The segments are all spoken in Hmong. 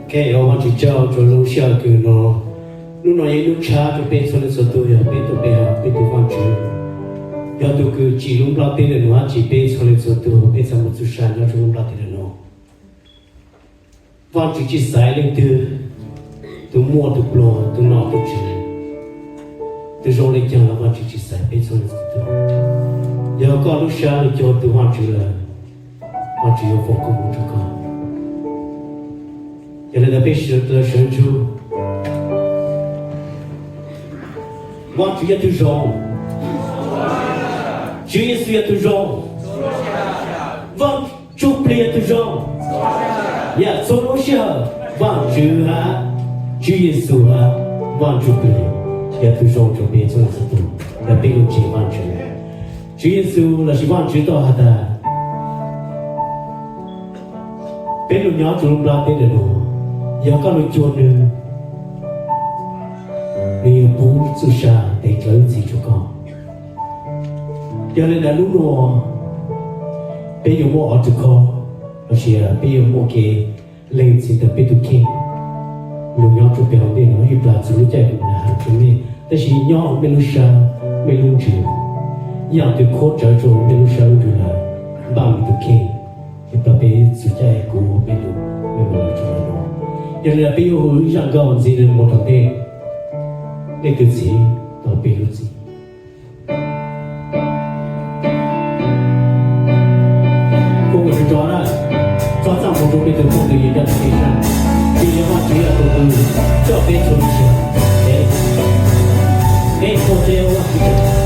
Kev ua Vajtswv tsaug rau lub sij hawm kws no. Hnub no yog ib hnub tshab rau peb txhua leej txhua tug, yog peb tuaj pe hawm peb tus Vajtswv. Yog tus kws tsim lub nplaj teb ntawm no, tsim peb txhua leej txhua tug, peb txhua tus txhua tus nyob rau lub nplaj teb ntawm no. Vajtswv tsis xaiv leej twg, tus muaj tus pluag, tus nom tus tswv, tus zoo le caag los Vajtswv tsis xaiv peb txhua leej txhua tug. Yog koj lub sab lub cua tu Vajtswv lawm, Vajtswv yuav foom koob hmoov rau koj. Yog le ntawd peb sawv daws sawv ntsug. Vajtswv yog tug zoo. Tswv Yexus yog tug zoo. Vaaj Ntsuj Plig yog tug zoo. Yam txhua lub sij hawm Vajtswv hab, Tswv Yexus hab, Vaaj Ntsuj Plig yog tug zoo rau peb txhua leej txhua tug. Yog peb lug ntseeg Vajtswv, Tswv Yexus lossis Vajtswv tau has tas, peb lug nyob rau lub nplaj teb ntawm no, yog koj lug cuag nwg, nwg yuav pub txuj sa tes dlawb txi rua koj. Yog le ntawd lub nuav peb yuav muaj ob tug khob, lossis peb yuav muaj kev lees txim ntawm peb tug kheej. Lug nyob rua peb hauv ntej no ib plag txug lub caij kuv has rua mej, tab sis nyob mej lub sab, mej lub ntsws, yaam twg khuab tsawv rua mej lub sab lub ntsws lawm, npaj mej tug kheej, ib plag peb txug caij kuv mej lug, mej lug rua no. Yog le peb yuav hu zaaj nkauj ntxiv mus rua ntej, leej twg txhiv tau peb lub txim. Kuv kov tso na, txhob txaj muag rua peb tug phooj tug ywg coj peb saib, vim yog Vajtswv yog tus kws coj peb txhua lub sij hawm. Peb tuaj peb ua Vajtswv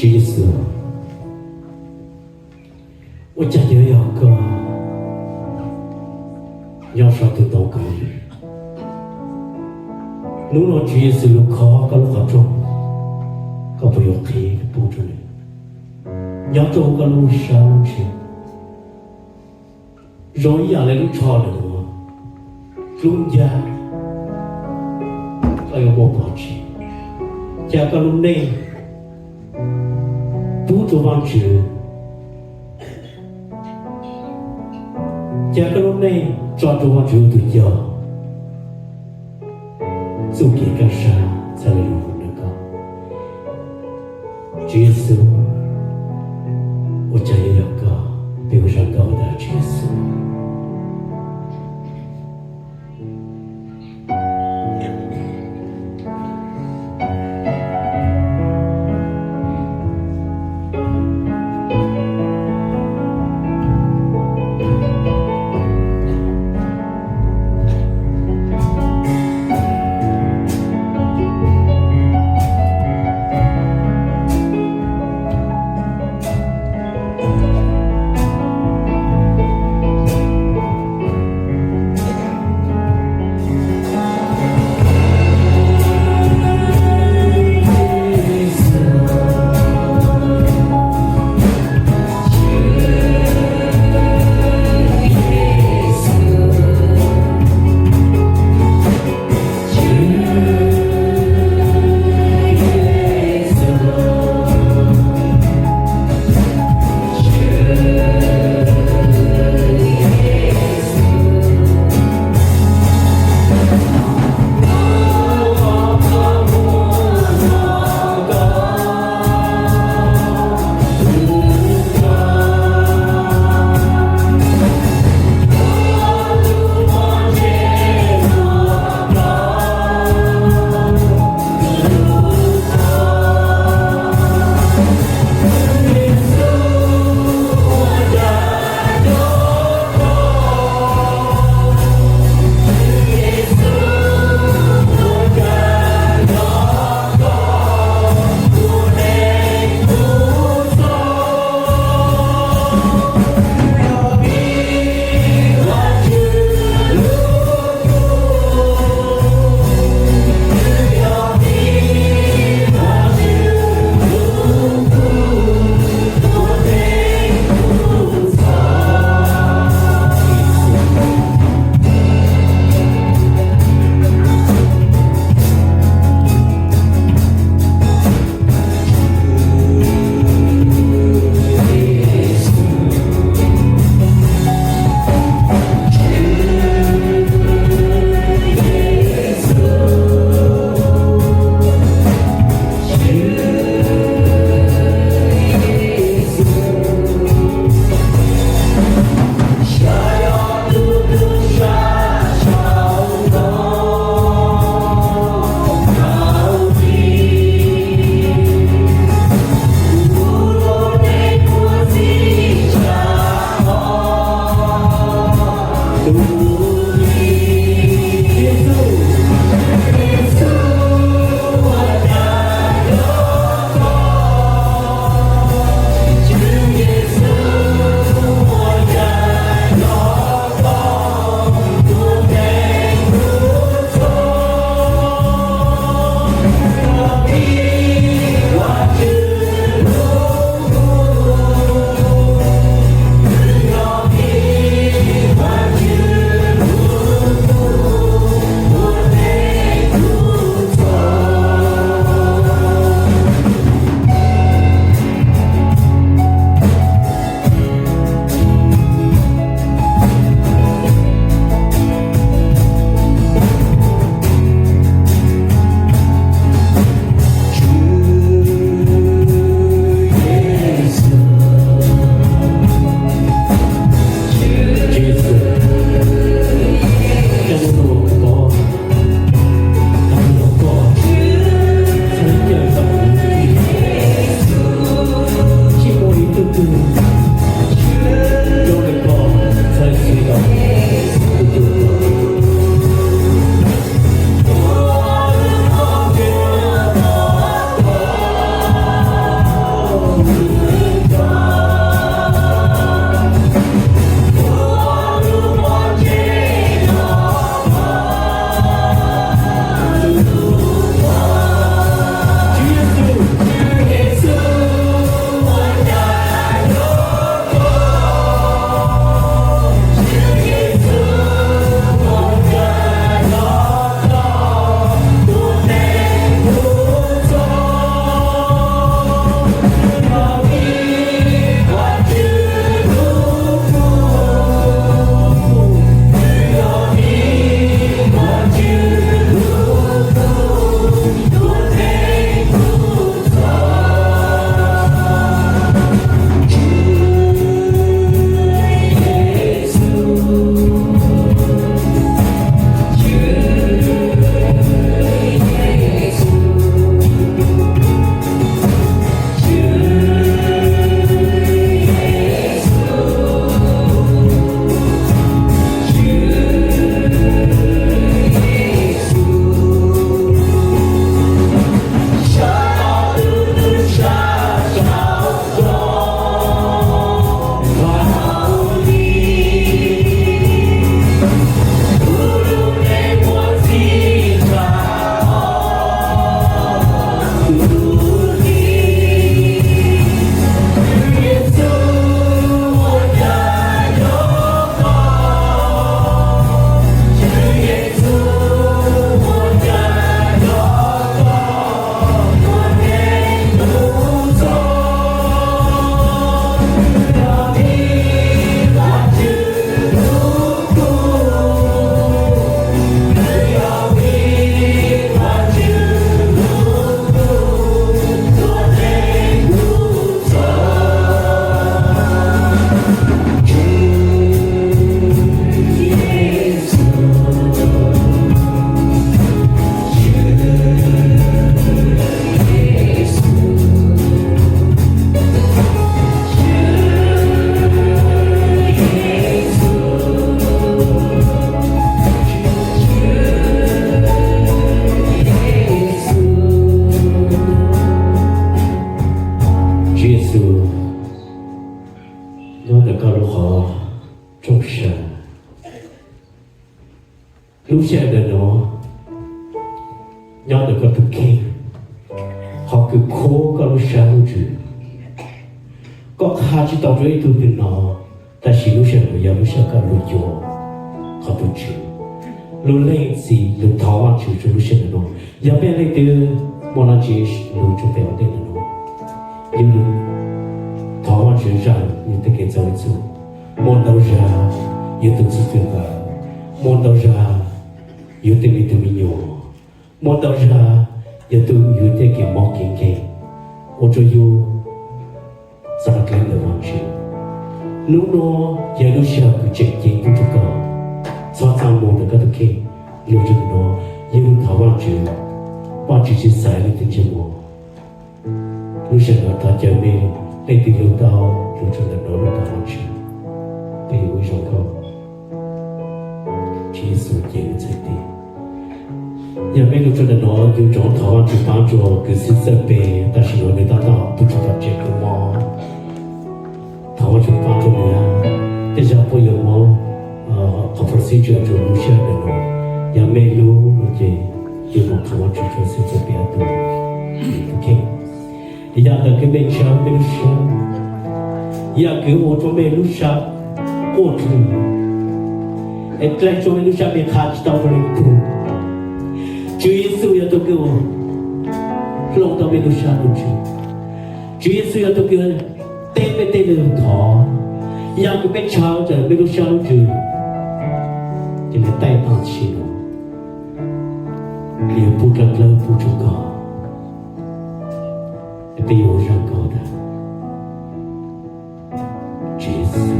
Tswv Yexus, ua cas yuav yog koj nyob saum tus ntoo khaub lig? Hnub no Tswv Yexus yuav kho koj lub qhov rooj, koj puas yuav qhib pub rau nws nyob rau koj lub sab lub ntsws, zoo ib yam li lub tsho lawm ua, lub ncaj koj yuav muaj pov tseg. Ca koj lub neej pub rau Vajtswv, ca koj lub neej tso rau Vajtswv ua tus coj, txuj kev kaj sab txhaj le lug hu nrog koj. Tswv Yexus, ua cas yuav yog koj? Peb ua zaj nkauj ntawd, Tswv Yexus. Sij hawm ntawm no nyob ntawm koj tus kheej, qhov kws khuab koj lub sab lub ntsws. Koj qha tsis tau rau ib tug twg no, tab sis lub sij hawm no yog lub sij hawm koj lug cuag qhov tus Tswv, lug lees txim, lug thov Vajtswv rau lub sij hawm no. Yog peb leej twg muaj dlaab tsi lug tsuj peg ua ntej ntawm no, yug lug thov Vajtswv zam yug tej kev txhaum txhua. Muaj ntau zag yug tug txwj txwg ntawd, muaj ntau zag yug tej me tug me nyuam, muaj ntau zag yug tug yug tej kev mob kev nkeeg, ua rau yug txav dleb ntawm Vajtswv. Hnub no yog lub sij hawm kws tseem ceeb pub rau koj, txhob txaj muag ntawm koj tus kheej. Lug rau ntawm no, yug lug thov Vajtswv, Vajtswv tsis xaiv leej twg ntsej muag. Lub sij hawm no thov caw mej leej twg lug tau, lug rau ntawm no lug thov Vajtswv. Peb yuav ua zoo koj, Tswv Yexus ces nws txhais tes. Yog mej lug rau ntawm no, yug ntsoov thov Vajtswv paab rua kws xib txawj peg, tam sim no nws tab tom pub rua tom tsev kws mob. Thov Vajtswv paab rua nws, tej zag puab yuav mob qhov procedure rua lub sij hawm ntawm no. Yog mej lub lug ces yug moog thov Vajtswv rua xib txawj peg tug kheej. Yam ntawm kws mej ntshaw mej lub sab, yam kws ua rua mej lub sab quaj rua, es dlaim rua mej lub sab, mej qha tsis tau rua leej twg. Tswv Yexus yog tug kws hloov tau mej lub sab lub ntsws. Tswv Yexus yog tug kws teb mej tej lug thov. Yam kws mej ntshaw ntawm mej lub sab lub ntsws, ces nws taij tag sim no, nws yuav pub dlawb dlawb pub rua koj, es peb yuav ua zoo koj ntag. Tswv Yexus,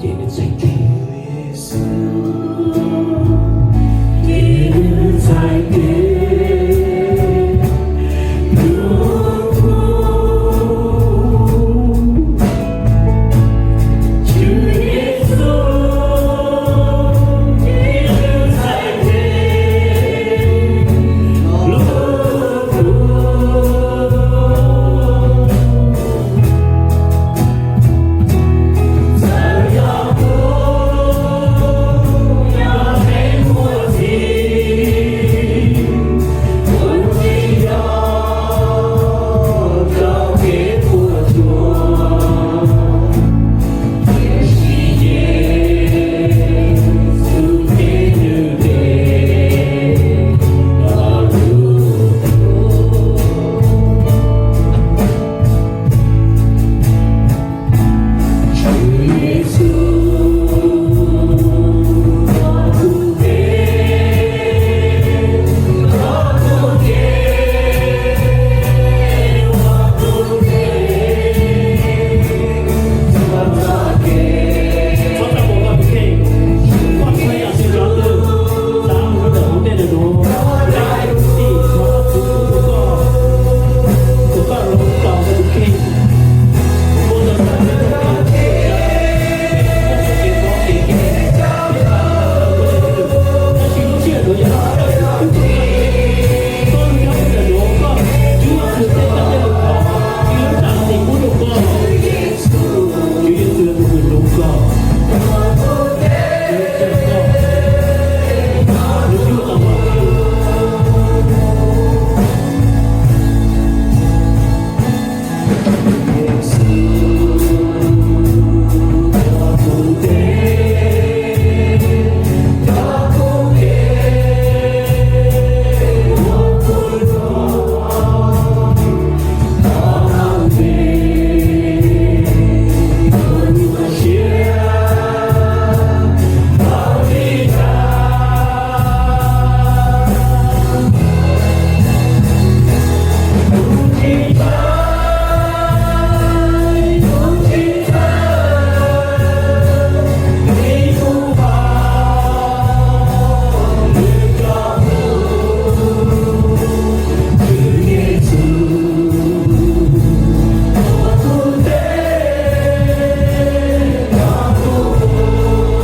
ces nws txhais tes.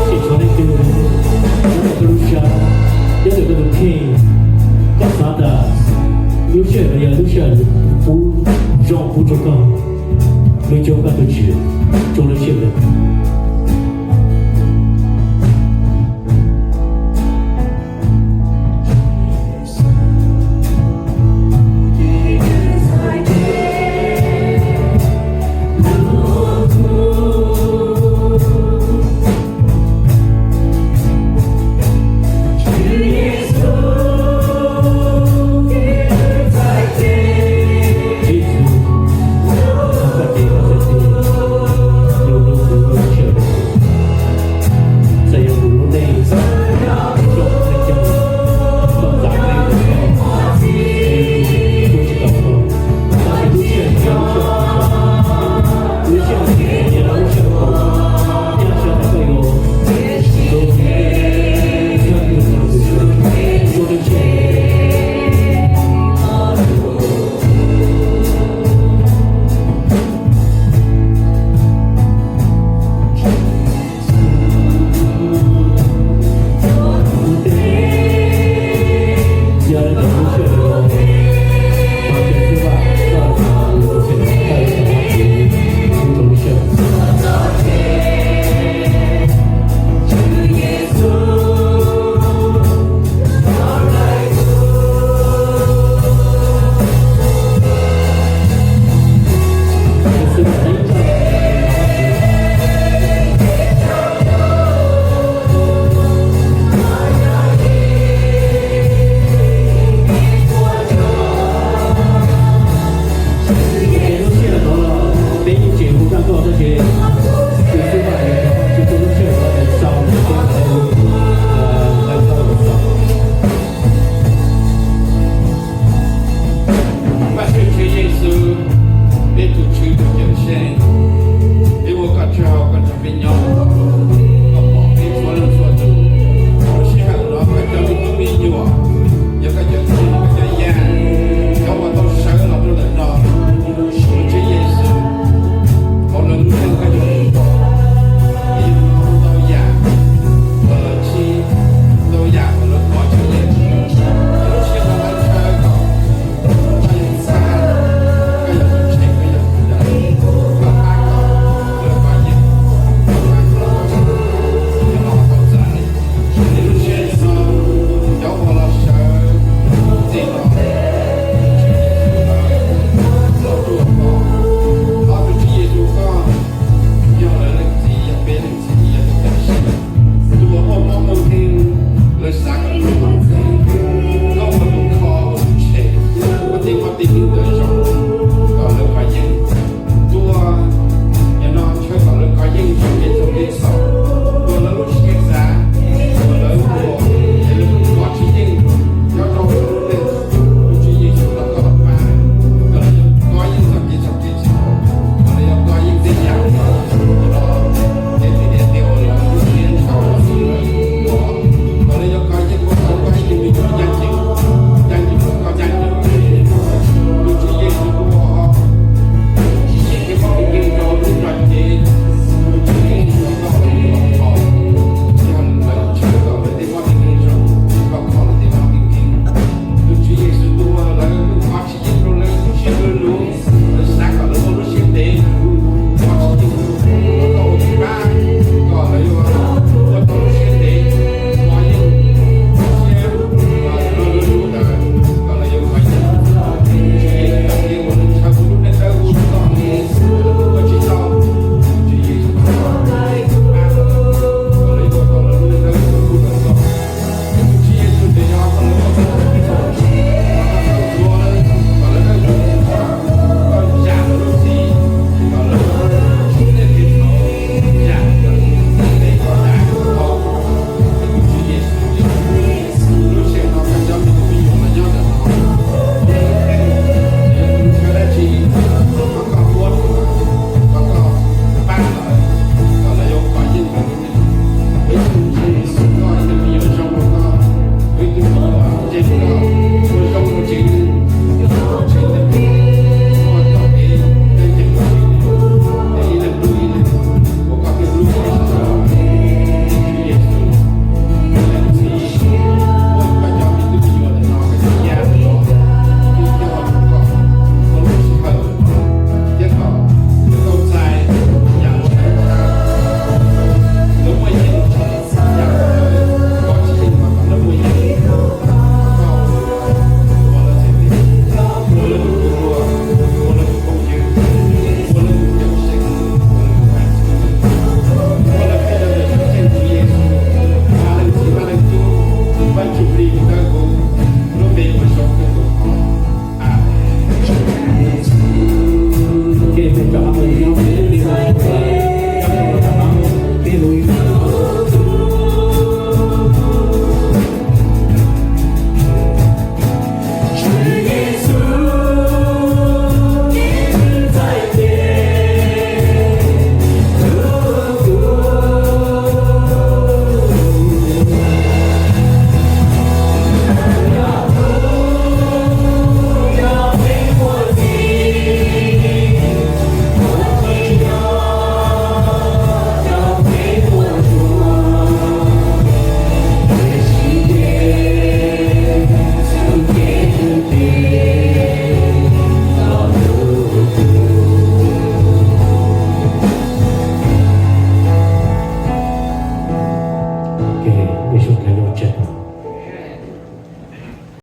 Tsis tshuav leej twg nyob ntawm koj lub sab, nyob ntawm koj tus kheej, koj xav tas lub sij hawm no yog lub sij hawm pub zoo pub rua koj, lug cuag koj tus Tswv.